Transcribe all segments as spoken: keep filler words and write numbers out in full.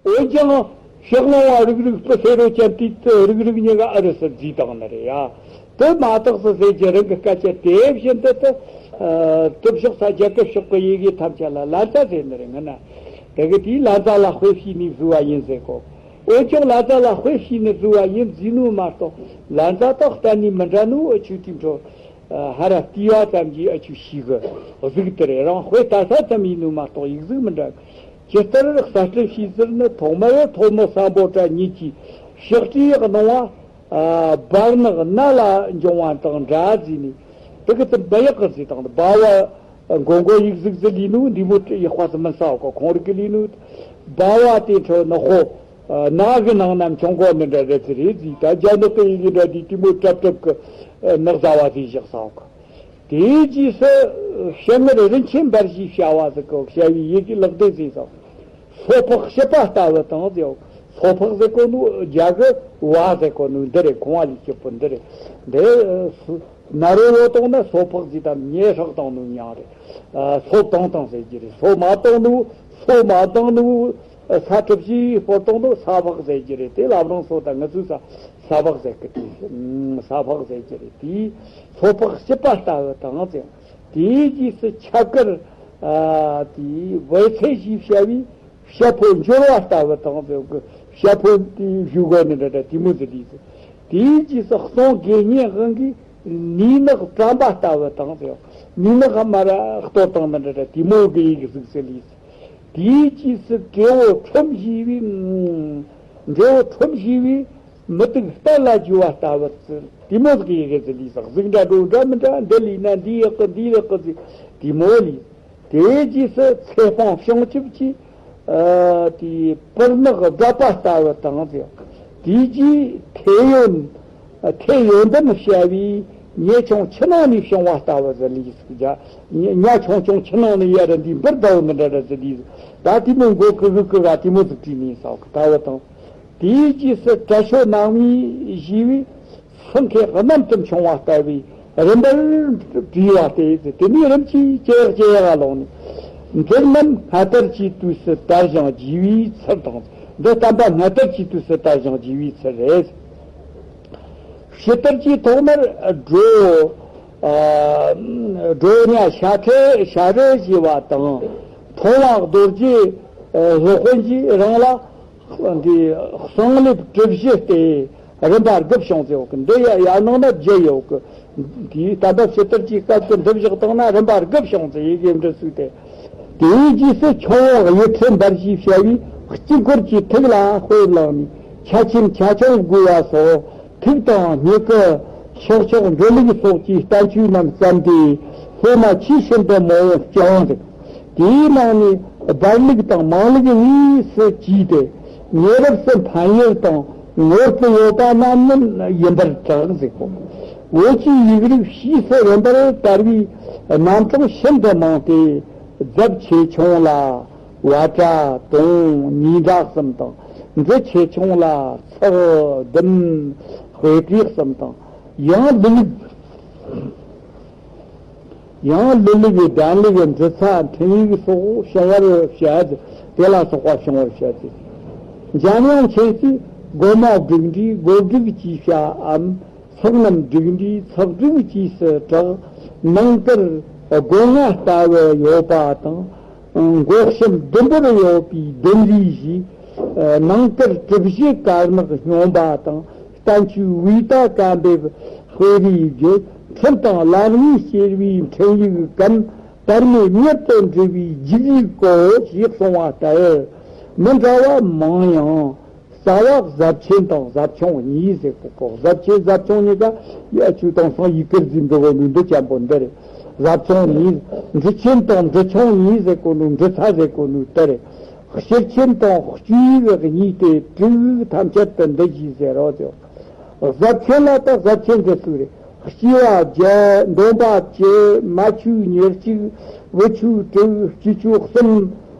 འོན་ཀྱང་ཕྱག་ལོང་བ་རིག་རིག་སྤུ་སེ་རོ་ཅན་དེ་དུ་རིག་རིག་གཉིས་ཀ་ཨ་རུ་སུ་བརྫིས་བཏང་ནི་རེད་ཡ། དེ་མ་དག་སུ་ཟེར་གྱི་རང་གི་སྐད་ཆ་དེ་བཞིན་དུ་དུ་དུ་ཕྱོགས་ས་རྒྱལ་ཁབ་ཕྱོགས་གི་ཡི་གེ་ཐམས་ཅད་ལ་ལན་ཚ་ཟེར་ནི་རེད། ང་ན་དེ་གི་དེའི་ལན་ཚ་ལ་དཔེ་བྱས་ནས་བཟོས་པ་ཡིན་ཟེར་གོ། འོན་ཀྱང་ལན་ཚ་ལ་དཔེ་བྱས་ནས་བཟོས་པ་ཡིན་བཟོས་ནོ་མ་གཏོགས། ལན་ཚ་དང་གཏན་ནས་མི་འདྲ་ནོ་ཨ་ཆུ་དེ་འཕྲོ། ཧ་ར་ལྟེ་བ་ཙམ་གྱིས་ཨ་ཆུ་ཤེས་གི་གཟུགས་དེ་རེད། རང་དཔེ་ལྟ་ས་ཙམ་ཡིན་ནོ་མ་གཏོགས་ཡིག་གཟུགས་མི་འདྲ་གི། ཇི་ལྟར་གསར་སྐྲུན་བྱས་ཟེར་ནི་ཐོག་མར་ཐོན་མི་སམ་བྷོ་ཊ་ཉིད་ཀྱིས་ཕྱག་བྲིས་གནང་བ། ཨ་སྦར་ནག་སྣ་ལ་འབྱུང་བ་དང་འདྲ་ཟེར་ནས། དེ་གི་དེ་མི་ཡག་གི་ཟེར་དང་། སྦ་བ་མགོ་མགོ་ཡིག་གཟུགས་ཟེར་ལས་ནོ་འདི་མོ་ཡག་པ་ཟེར་མི་ས་གོ། ཁོང་རིག་གི་ལས་ནོ་སྦ་བ་དེ་འཕྲོ་ནག་པོ། ཨ་ནག་གི་ནང་ན་མཆོང་གོ་ནི་འདྲ་རེད་ཟེར་རེད་ཟེར། ད་རྒྱ་ནག་གི་ཡི་གེ་འདྲ་དེ་དེ་མོ་གྲབ་གྲབ་གི་ནག་ཟ་བ་དེ་བཞག་ས་གོ། དེའི་རྗེས་སུ་ཤེས་ངེར་རིན་ཆེན་འབར་བཞིའི་བྱ་བ་ཟེར་གོ། བྱ་བའི་ཡི་གེ་ལག་སྡེ་ཟེར་སོང་། སོ་ཕག་ཕྱི་པ་ལྟ་བུ་དང་ཟེར། སོ་ཕག་ཟེར་གོ་ནོ་རྒྱ་གི་བ་ཟེར་གོ་ནོ་འདི་རེད། ཁོང་བ་ལས་སྐྱིད་པོ་འདི་རེད། འདི་ན་རོ་ཡོ་དོང་ན་སོ་ཕག་ཟེར་དང་ཉེ་ཧྲག་དང་ནོ་མྱང་རེད། ཨ་སོ་དང་དང་ཟེར་གྱི་རེད། སོ་མ་དང་ནོ་སོ་མ་དང་ནོ་ས་གྲུ་བཞི་སྤོར་དང་ནོ་ས་ཕག་ཟེར་གྱི་རེད། དེ་ལབ་རང་སོ་དང་ང་ཚོས་ས་ས་ཕག་ཟེར་གི་དེ། ས་ཕག་ཟེར་གྱི་རེད། དེའི་སོ་ཕག་ཕྱི་པ་ལྟ་བུ་དང་ཟེར། དེའི་རྗེས་སུ་ཆ་དཀར། ཨ་དེའི་བལ་ཚེ་ཞེས་བྱ་བའི་བྱ་ཕོ་འབྱོར་བ་ལྟ་བུ་དང་ཟེར་གི། བྱ་ཕོ་དེའི་བཞུགས་སྒོ་ནི་འདྲ་འདྲ་དེ་མོ་ཟེར་ལས་ཟེར། དེའི་རྗེས་སུ་གསུང་དགེ་བསྙེན་དབང་གིས་ནུས་ནག་བཀྲམ་པ་ལྟ་བུ་དང་ཟེར། ནུས་ནག་མ་ར་གཏོར་དང་ནི་འདྲ་འདྲ་དེ་མོ་གི་ཡི་གེ་གཟུགས་ཟེར་ལས་ཟེར། དེའི་རྗེས་སུ་འབྲས་བུ་ཁྲོམ་ཞེས་པའི། འབྲས་བུ་ཁྲོམ་ཞེས་པའི། མུ་ཏིག་གཏན་ལ་རྒྱུ་བ་ལྟ་བུ་ཟེར། དེ་མོ་ཟིག་གི་ཡི་གེ་ཟིག་ལས་ཟེར། གཟུགས་འདྲ་འགྲོ་འདྲ་མི་འདྲ། འདི་ལས་ན་འདི་ཡག་གི། འདི་ཡག་གི་ཟེར། དེ་མོ་ལས། དེའི་རྗེས་སུ་ཚེ་སྤང་བྱང་ཆུབ་ཀྱི། ཨ་དེའི་པུར་ནག་སྒྲ་པ་ལྟ་བུ་དང་ཟེར། དེའི་རྗེས་ཐེ་ཡོན། ཐེ་ཡོན་ཏན་བྱ་བའི་ཉ་ཆུང་ཁྱི་ནང་ནས་བྱུང་བ་ལྟ་བུ་ཟིག་ལས་ཟེར། ཉ་ཆུང་ཆུང་ཁྱི་ནང་ནས་ཡར་འདི་འབུར་ཟླ་བོ་མི་འདྲ་འདྲ་ཟིག་ལས་ཟེར། ད་དེ་མོ་མགོ་ཀི་གི་ཀི་ག་དེ་མོ་ཟིག་བྲིས་ནས་ཟེར་ལྟ་བུ་དང་། དེའི་རྗེས་སུ་དྲི་ཆབ་ནག་མོས་བཞེས་པའི་སེང་གེ་གནམ་དུ་མཆོང་བ་ལྟ་བུའི་རིམ་པར་བྲིས་པ་སྟེ། དེ་ནས་རིམ་གྱིས་ཇེ་ཡག་ཇེ་ཡག་ག་ལོག་ནས། འདི་རྣམས་སྔ་དར་གྱི་དུས་སུ་དར་ཞིང་རྒྱས་པའི་ཚུལ་དང་། འདི་བསྟན་པ་སྔ་དར་གྱི་དུས་སུ་དར་ཞིང་རྒྱས་པའི་ཚུལ་རེད། ཕྱི་དར་གྱི་ཐོག་མར་སྒྲོ། ཨ་སྒྲོ་ཉ་ཤ་ཁྲེ་ཤ་རུ་ཞེས་པ་དང་། མཐོང་བ་རྡོ་རྗེ་སློབ་དཔོན་གྱིས་རང་ལ་འདི་གསང་ལེབ་གྲུ་བཞི་སྟེ་རིམ་པ་དགུ་བྱུང་ཟེར་གི། འདི་ཡ་ཡ་ནང་ན་བརྒྱད་ཡོད་གི། དེའི་བསྟན་པ་ཕྱི་དར་གྱི་སྐབས་སུ་འདི་བཞག་བཏང་ན་རིམ་པ་དགུ་བྱུང་ཟེར། ཡི་གེ་འབྲི་ཚུལ་དེ། དེའི་རྗེས་སུ་ཁྱུང་པོ་གཡུ་ཁྲི་འབར་ཞེས་བྱ་བའི་དཀྱིལ་འཁོར་གྱི་ཐིག་ལ་དཔེ་བླངས་ནས་ཆ་ཆེན་ཆ་ཆུང་བགོས་པ་སོགས། ཐིག་དང་སྨྱུག་གུ་ཤོག་ཆོག་འགྲོ་ལུགས་སོགས་ཀྱི་བསྟན་བཅོས་རྣམས་བརྩམས་ཏེ། སློབ་མ་ཆེས་ཤིན་ཏུ་མང་བོ་བསྐྱངས་ཟེར། དེའི་ནང་ནས་སྦར་ལུགས་དང་མང་ལུགས་གཉིས་སུ་གྱེས་ཏེ། ཉེ་རབས་སུ་འཕེན་ཡུལ་དང་ངོ་སྤྲོད་ཡོད་པ་རྣམས་ནི་ཡིན་པར་གྲགས་ཟེར་གོ། བོད་ཀྱི་ཡིག་རིགས་ཕྱིས་སུ་རིམ་པར་དར་བའི་རྣམ་གྲངས་ཤིན་ཏུ་མང་སྟེ། རྫབ་ཆེ་ཆུང་ལ། བ་ཏྲ་དུང་ཉིས་འདྲ་གསུམ་དང་། མཛུ་ཆེ་ཆུང་ལ་ཚེག་བདུན་དཔེ་བྲིས་གསུམ་དང་། ཡང་ལུ་ལུགས། ཡང་ལུ་ལུགས་ཀྱི་གདན་ལུགས་མཛུ་ཚ་འཕྲིན་ཡིག་སོགས་བྱུང་བར་བཤད། དེ་ལ་སོགས་པ་བྱུང་བར་བཤད་དེ། འཇམ་དབྱངས་མཁྱེན་བརྩེས་སྒོ་མང་བསྒྲིགས་འདྲའི་སྒོ་བསྒྲིགས་ཀྱི་བྱའམ། ཚེག་རྣམས་བསྒྲིགས་འདྲའི་ཚེག་བསྒྲིགས་ཅེས་སུ་གྲགས། ནང་དཀར་སྒོ་ལྔ་ལྟ་བུ་ཡོད་པ་དང་། མགོ་གཤམ་ཟླུམ་པོར་ཡོད་པའི་ལྡུམ་རའི་གཞི། ནང་དཀར་གྲུ་བཞི་དཀར་ནག་སྙོམས་པ་དང་། བསྟན་བཅོས་བུའི་ཏ་ཀ་འབེབས་དཔེ་རིས་བརྒྱད། འཕྲིན་དང་ལམ་ངེས་སྐྱེལ་བའི་འཕྲིན་ཡིག་གམ། དར་མེད་མྱུར་དུ་འབྲི་བའི་རྒྱུགས་ཡིག་གོ་ཞེས་གསུངས་པ་ལྟར། མི་འདྲ་བ་མང་ཡང་། རྩ་བ་གཟབ་ཆེན་དང་གཟབ་ཆུང་གཉིས་ཟེར་གོ། གཟབ་ཆེན་གཟབ་ཆུང་གཉིས་ཀ་ཡ་ཆུ་དང་སང་ཡི་གེར་འཛིན་འདུག་གོ་ནོ་འདི་ཅན་པོ་འདི་རེད། གཟབ་ཆུང་གཉིས། འབྲི་ཆེན་དང་འབྲི་ཆུང་གཉིས་ཟེར་གོ་ནོ་འབྲི་ཚ་ཟེར་གོ་ནོ་དེ་རེད། བཤེར་ཆེན་དང་བཅོས་ཡིག་གཉིས་ཏེ། དྲུག་ཐམས་ཅད་དུ་འདི་བཞིན་ཟེར་རོ་ཟེར། གཟབ་ཆེན་ལ་ད་གཟབ་ཆེན་འདི་ཚོ་རེད། སྐྱེས་པ་བརྒྱད། འདོམ་པ་བཅུ། མ་ཆུ་ཉེར་གཅིག། བུ་ཆུ་དྲུག། སྤྱི་ཆུ་གསུམ།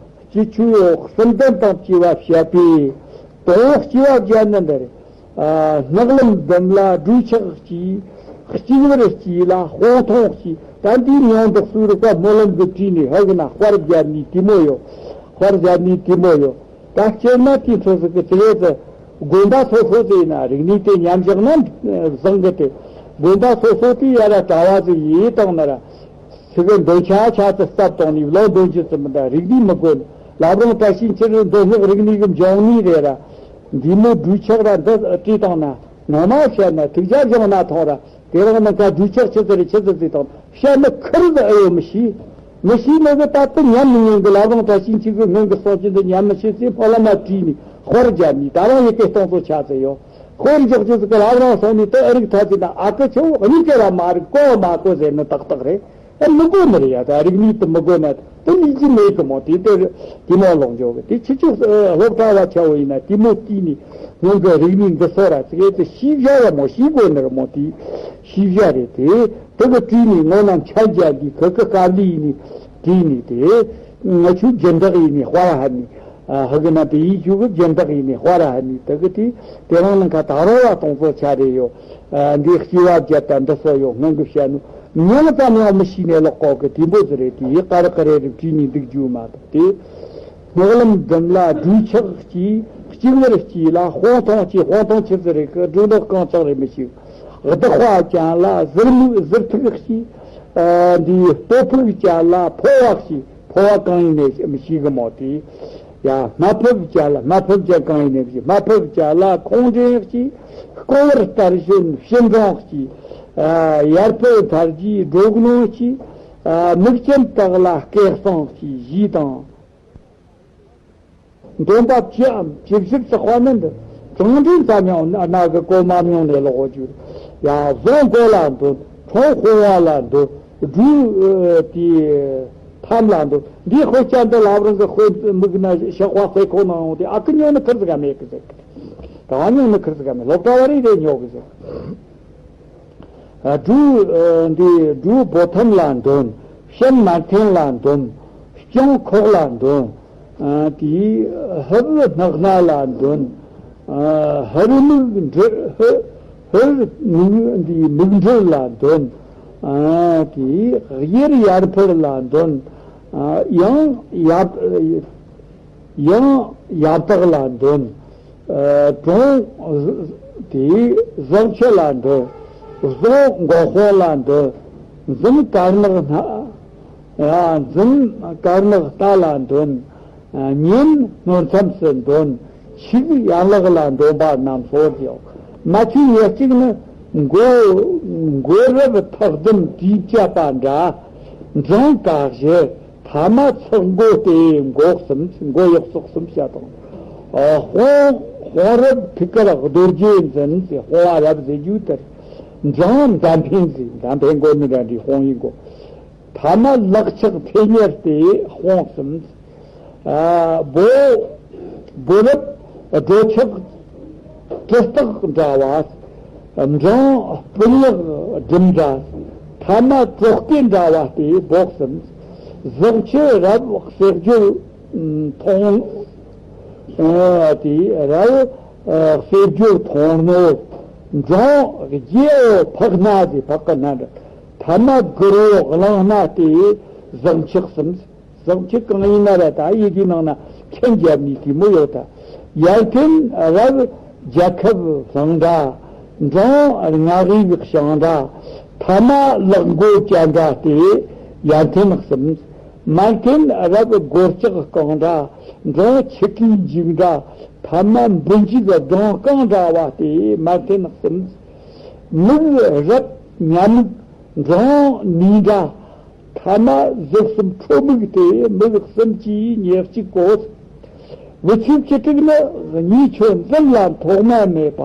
སྤྱི་ཆུ་གསུམ་ལྡན་དང་བཅས་པ་བཤད་པས། དང་པོ་སྐྱེས་པ་བརྒྱད་ནི་འདི་རེད། ཨ་སྔགས་ལམ་བདུན་ལ་སྦྲུལ་ཆགས་གཅིག། གཅིག་བུར་གཅིག་ལ་སྤང་ཐང་གཅིག། ད་འདིའི་མིང་འདི་ཚོ་རིག་པ་སྨོན་ལམ་གྱིས་བྲིས་ནས་ཧ་གི་ན་དཔར་བརྒྱབ་ནས་དེ་མོ་ཡོད། དཔར་བརྒྱབ་ནས་དེ་མོ་ཡོད། ད་སྤྱིར་ན་དེའི་འཕྲོ་ཟིག་གི་ཚེ་ཡོད་དུ་དགོན་པ་སོ་སོ་ཟེར་ན་རིག་གནས་དེ་ཉམས་བཞག་ན་བཟང་གི་སྟེ། དགོན་པ་སོ་སོ་དེ་ཡ་ར་གྲྭ་བ་ཟིག་ཡིན་བཏང་ན་ར། ཚིག་གི་འདོན་ཆ་ཆ་ཚ་སྟབས་དང་ནི་ལོ་འདོན་རྒྱུ་ཙམ་མི་འདྲ། རིག་གནས་མི་དགོས། བླ་བྲང་བཀྲ་ཤིས་འཁྱིལ་རི་མདོ་སྔགས་རིག་གནས་ཀྱི་འབྱུང་གནས་རེད་ར། འདི་མོ་སྦྲུལ་ཆགས་ར་འདི་བྲིས་བཏང་ན་ངོ་མ་བཤད་ན་ཐུགས་རྒྱལ་བཞེངས་ན་ཐོང་ར། དེ་རིང་ནི་ཁ་སྦྲུལ་ཆགས་ཆི་ཟིག་རེད་ཆི་ཟིག་བྲིས་བཏང་བཤད་ན་ཁུར་ཟིག་ཨེ་ཡོད་མི་ཤེས། མི་ཤེས་ནི་གི་ད་དུ་ཉམས་མི་ཉན་གི། བླ་བྲང་བཀྲ་ཤིས་འཁྱིལ་གི་སྔོན་གི་གསུང་ཆོས་འདི་ཉམས་མི་ཤེས་ཚེ་ཕ་ལ་མ་བྲིས་ནས་དཔར་རྒྱབ་ནས་ད་རང་ཡི་གེ་སྟོང་ཚོ་ཆ་ཚེ་ཡོད། དཔེར་འཇོག་རྒྱུ་ཟིག་གི་རབ་རང་སོང་ནས་དེ་ཨ་རིག་ཐ་ཚིག་ན་ཨ་ཁུ་ཆོ་གཉིས་ཀ་ར་མ་རིག་གོ་མ་གོ་ཟེར་ནི་ཏག་ཏག་རེད། ཨ་མི་གོ་ནི་རེད་ཡ། ད་རིག་གནས་དེ་མི་གོ་ན་དེ་མི་གི་མེད་གི་མོ། དེ་དེ་དེ་མོ་ལོག་འཇོག་གི། དེ་ཁྱེད་ཆོ་སློབ་གྲྭ་བ་ཆ་བོ་ཡིན་ན་དེ་མོ་བལྟས་ནས་སྔོན་གི་རིག་གནས་འདི་ཚོ་ར་ཚིག་ཨེ་དེ་ཤེས་བྱ་ར་མོ། ཤེས་དགོས་ནི་ར་མོ། དེ་ཤེས་བྱ་རེད། དེ་དེ་གི་བྲིས་ནས་ངོ་ན་མཆན་རྒྱག་གི་ཁུ་གི་དཀའ་ལས་ཡིན་ནས་བྲིས་ནས། དེ་ང་ཆོས་སྦྱིན་བདག་ཡིན་ནས་དཔའ་ཧ་ནས། ཨ་ཧ་གི་ན་དེ་ཡིན་རྒྱུ་གི་སྦྱིན་བདག་ཡིན་ནས་དཔའ་ར་ཧ་ནས། དེ་གི་དེ་དེ་རང་ནང་ཁ་ད་རོ་བ་གཏོང་ཚོ་ཆ་རེ་ཡོད། ཨ་འདི་སྐྱེ་བ་བརྒྱད་དང་འདི་སོ་ཡོད། སྔོན་གི་བཤད་ནོ་མྱང་ཙམ་ཡང་མི་ཤེས་ནས་ལོག་གོ་གི་དེ་འབོད་ཟེར་རེད། དེ་ཡི་ཀ་རི་ཀ་རེ་རེ་བྲིས་ནས་འདུག་རྒྱུ་མ་གཏོགས་དེ། སྔགས་ལམ་བདུན་ལ་སྦྲུལ་ཆགས་སྐྱེས། གཅིག་བུར་སྐྱེས་ལ་སྤང་ཐང་སྐྱེས། སྤང་ཐང་ཆི་ཟིག་རེད་གི་སྦྲུལ་ནག་རྐང་ལྕགས་རེད་མི་ཤེས། བདག་པ་ཅན་ལ་ཟུར་མིག་ཟུར་ཐིག་སྐྱེས། ཨ་འདི་སྟོབས་ཕུགས་ཅན་ལ་ཕོ་བ་སྐྱེས། ཕོ་བ་གང་ཡིན་ནས་མི་ཤེས་གི་མོ། དེ་ཡ་སྨ་ཕུབ་ཅན་ལ། སྨ་ཕུབ་ཅན་གང་ཡིན་ནས་མི་ཤེས། སྨ་ཕུབ་ཅན་ལ་ཁོང་འདྲེན་སྐྱེས། རྐང་བར་སྟར་གཞོན་ཕྱི་འབྲང་སྐྱེས། ཨ་ཡར་ཕུབ་མཐར་གྱིས་འགྲོ་གནོང་སྐྱེས། ཨ་མིག་ཅན་དག་ལ་སྐད་གསང་སྐྱེས། ཞེས་དང་། འདོན་པ་ཅི་འམ་ཅི་བཞིར་བསགས་པ་ནི་འདི། བཅོམ་ལྡན་ས་མྱང་ན་གི་གོ་མ་མྱོང་ནས་ལོག་རྒྱུ། ཡ་བཟང་གོ་ལ་འདོན། ཁྲོང་སྤོང་བ་ལ་འདོན། སྦྲུལ་ཨ་དེ་ཐམ་ལ་འདོན། འདིའི་དཔེ་ཆ་འདི་ལབ་རང་གི་དཔེ་མིག་ན་ཞག་པ་སའི་ཁོ་ནང་ཡོང་དེ་ཨ་ཁུ་ཉོ་ནི་ཁུར་ཟིག་ག་མེད་གི་ཟེར། ད་ཉོ་ནི་ཁུར་ཟིག་ག་མེད། སློབ་གྲྭ་བ་རེ་རེ་ཉོ་གི་ཟེར། སྦྲུལ་འདི་སྦྲུལ་བོ་ཐམ་ལ་འདོན། ཤན་མར་ཐེན་ལ་འདོན། སྤྱང་ཁོག་ལ་འདོན། དེའི་ཧབ་སྣག་སྣ་ལ་འདོན། ཧར་མིག་འབྲུ་ཧར་ཧར་མིག་འདིའི་མིག་འབྲུ་ལ་འདོན། དེའི་གཡེར་ཡར་འཕུར་ལ་འདོན། ཡང་ཡབ། ཡང་ཡབ་སྟག་ལ་འདོན། ཨ་གྲོང་དེའི་ཟོག་ཆུ་ལ་འདོན། ཟོག་མགོ་དཔུང་ལ་འདོན། འཛུམ་དཀར་ནག་སྣ། ཨ་འཛུམ་དཀར་ནག་སྣ་ལ་འདོན། ཨ་གཉེན་སྣོད་མཚམས་སུ་འདོན། ཆིག་ཡན་ལག་ལ་འདོན་པ་རྣམས་སོ་ཡོད། མ་ཆུ་ཉེར་གཅིག་ནི་མགོ་མགོ་རབ་ཐག་ཟླུམ་དྲིས་བཅད་པ་འདྲ། འབྲང་ག་བཞི། ཐ་མ་ཚག་མགོ་སྟེ་མགོ་གསུམ། མགོ་ཡག་སོག་གསུམ་བཤད་དང་། ཨ་དཔུང་དཔུང་རབ་ཐུགས་ཀར་རྡོ་རྗེ་འཛིན་ཟེར། དཔུང་བ་རབ་ཟེར་རྒྱུ་དེར། འབྲང་མདའ་འཕེན་ཟེར། མདའ་འཕེན་མགོ་ནི་འདྲ་འདྲའི་དཔུང་ཡིན་གོ། ཐ་མ་ལག་ཆགས་འཐེན་ཉེར་སྟེ་དཔུང་གསུམ། ཨ་བོ་བོ་རབ་སྒྲོ་ཆགས་གྲི་སྟག་འདྲ་བ། འབྲང་སྤུ་ལག་སྒྲིམ་འདྲ། ཐ་མ་གྲོག་སྐེ་འདྲ་བ་སྟེ་བོག་གསུམ། ཟོག་ཆུ་རབ་གསེག་སྦྱོར་མཐོང་། ཨ་དེ་རབ་གསེག་སྦྱོར་མཐོང་རྣོ། འབྲང་རྒྱལ་བོ་ཕག་སྣ་སྟེ་ཕག་གི་སྣ་འདྲ། ཐ་མ་གུར་བོ་གླང་སྣ་སྟེ་ཟངས་ཆུ་གསུམ། ཟངས་ཆུ་གང་ཡིན་ན་ར་ད་ཡི་གེ་ནང་ན་མཁན་རྒྱབ་ནས་དེ་མོ་ཡོད་ད། ཡར་འཐེན་རབ་རྒྱལ་ཁབ་གླང་འདྲ། འབྲང་རྔ་ཡབ་ཤིང་འདྲ། ཐ་མ་ལག་མགོ་ཅན་འདྲ་སྟེ་ཡར་འཐེན་གསུམ། མར་འཐེན་རབ་སྒོ་ལྕགས་རྐང་འདྲ། འབྲང་ཆུ་ཁའི་འཇིག་འདྲ། ཐ་མ་འབུ་འཇིག་སྦྲང་རྐང་འདྲ་བ་སྟེ་མར་འཐེན་གསུམ། མིག་རབ་ཉ་མིག་འབྲང་ནུས་འདྲ། ཐ་མ་གཟུགས་གསུམ་ཁྲོ་མིག་སྟེ་མིག་གསུམ་གྱིས་ཉེར་གཅིག་གོ། བུ་ཆུ་བཅུ་དྲུག་ནི་གཉིས་ཆོད་འཛིན་ལ་ཐོག་མ་མེད་པ།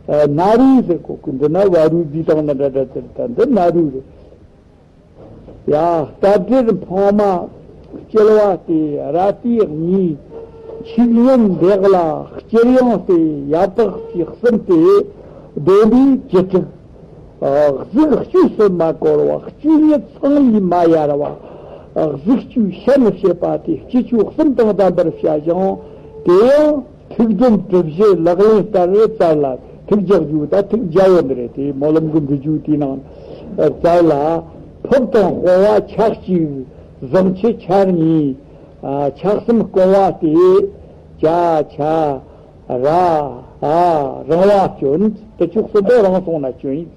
ཨ་ན་རུ་ཟེར་གོ་གི། འདི་ན་བ་རུ་འདི་དང་ནི་འདྲ་འདྲ་ཟེར་ད་འདི་ན་རུ་རེད། ཡ་སྟབས་འདྲེར་འཕང་མ་སྐྱེལ་བ་སྟེ་ར་ཏི་གཉིས། ཆིག་ཡོན་འདེགས་ལ་སྐྱེལ་ཡང་སྟེ་ཡ་བཏགས་ཀྱི་གསུམ་སྟེ་བསྡོམས་པས་བཅུ་དྲུག། གཟུགས་བཅུ་གསུམ་མ་བསྐོར་བ། བཅུ་གཉིས་ཚང་ལས་མ་ཡལ་བ། གཟུགས་བཅུའི་ཤན་བྱེད་པ་སྟེ་སྤྱི་ཆོས་གསུམ་དང་ལྡན་པར་བྱ་ཞིང་། དེ་ཡང་ཐུགས་སྒྲོམ་གྲུ་བཞི་ལག་ལེན་ལྟར་བཙལ་ལ། ཐུགས་རྒྱག་རྒྱུ་ད་ཐུགས་རྒྱ་ཡོད་ནི་རེད། དེ་སྨོན་ལམ་གྱི་འབྲི་རྒྱུ་དེའི་ནང་བཙལ་ལ། ཕུབ་དང་སྤོང་བ་ཆ་གཅིག། ཟངས་ཆུ་ཆར་གཉིས། ཆ་གསུམ་སྐོང་བ་སྟེ། ཅ་ཆ་ར་འ་རང་བ་སྐྱོན། དེ་ཕྱོགས་གསུམ་པོ་རང་སོང་ན་སྐྱོན་ཡིན།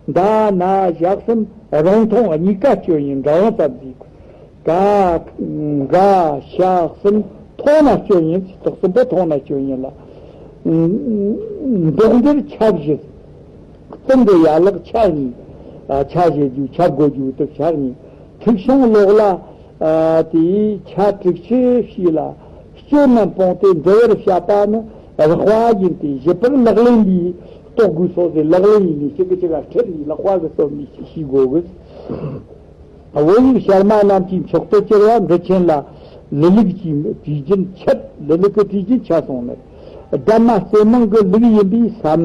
ད་ན་ཞག་གསུམ་རང་མཐོང་གཉིས་ཀ་སྐྱོན་ཡིན། འདྲ་བ་ཙམ་ཟིག་ག་ག་ཤ་གསུམ་མཐོང་ན་སྐྱོན་ཡིན། དེ་གསུམ་པོ་མཐོང་ན་སྐྱོན་ཡིན་ལ། མདོག་འདིར་ཆ་བཞི། གཙང་གི་ཡན་ལག་ཆ་གཉིས། ཨ། ཆ་བཞི་རྒྱུ་ཆ་དགུ་རྒྱུ་དེ་ཆ་གཉིས། ཐིག་ཤོང་ལོགས་ལ། ཨ། དེའི་ཆ་དྲུག་ཅུ་བྱས་ལ། སྐྱོན་རྣམས་སྤངས་ཏེ་འདྲི་བར་བྱ་བ་ནི་རགས་པ་ཡིན་ཏེ། བཞི་པར་ལག་ལེན་ལས་རྟོགས་དགོས་སོ་ཟེར། ལག་ལེན་ཡིན་ནི་གཅིག་གིས་གཅིག་ག་ཁྲིད་ནས་ལག་པ་གིས་བསྟོད་ནས་ཤེས་དགོས་གི། བོད་ཡིག་ཤར་མ་རྣམས་ཀྱི་མཆོག་ཏུ་གྱུར་པ་འབྲི་ཆེན་ལ་ལུ་ལུགས་ཀྱི་བྲིས་རྒྱུན་ཆད། ལུ་ལུགས་ཀྱི་བྲིས་རྒྱུན་ཆད་སོང་ནས། གདམས་ངག་རྩེ་མང་གི་ལུགས་ཡིན་པས་སམ།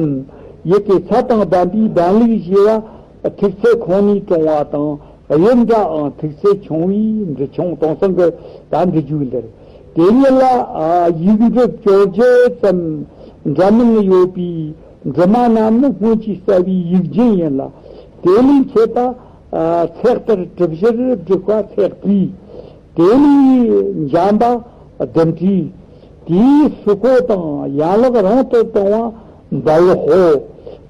ཡི་གེ་ཚད་དང་ལྡན་པའི་ལྡན་ལུགས་ཞེས་པ། ཐིག་ཚད་ཁོང་ནས་དྲངས་པ་དང་། དབྱིབས་འདྲའང་ཐིག་ཚད་ཆུང་བས་འབྲི་ཆུང་། དེང་སང་གི་ད་འབྲི་རྒྱུ་འདིར། དེ་ཉིད་ལ། ཨ། ཡིག་འབྲུ་བཅོ་བརྒྱད་ཙམ་འདྲ་མིན་ཡོད་པའི་འབྲུ་མ་རྣམས་ནི་སྔོན་གྱི་རྩ་བའི་ཡིག་རྒྱུན་ཡིན་ལ། དེ་ལས་མཆེད་པ། ཨ། ཚེག་ལྟར་གྲུ་བཞིར་བསྒྲིགས་པ་ཚེག་བྲིས། དེ་ལས་འཇམ་པ་ལྡུམ་བྲིས། དེའི་སུ་ཁོ་དང་ཡན་ལག་རིང་དུ་བཏང་བ་འབལ་ཧོ།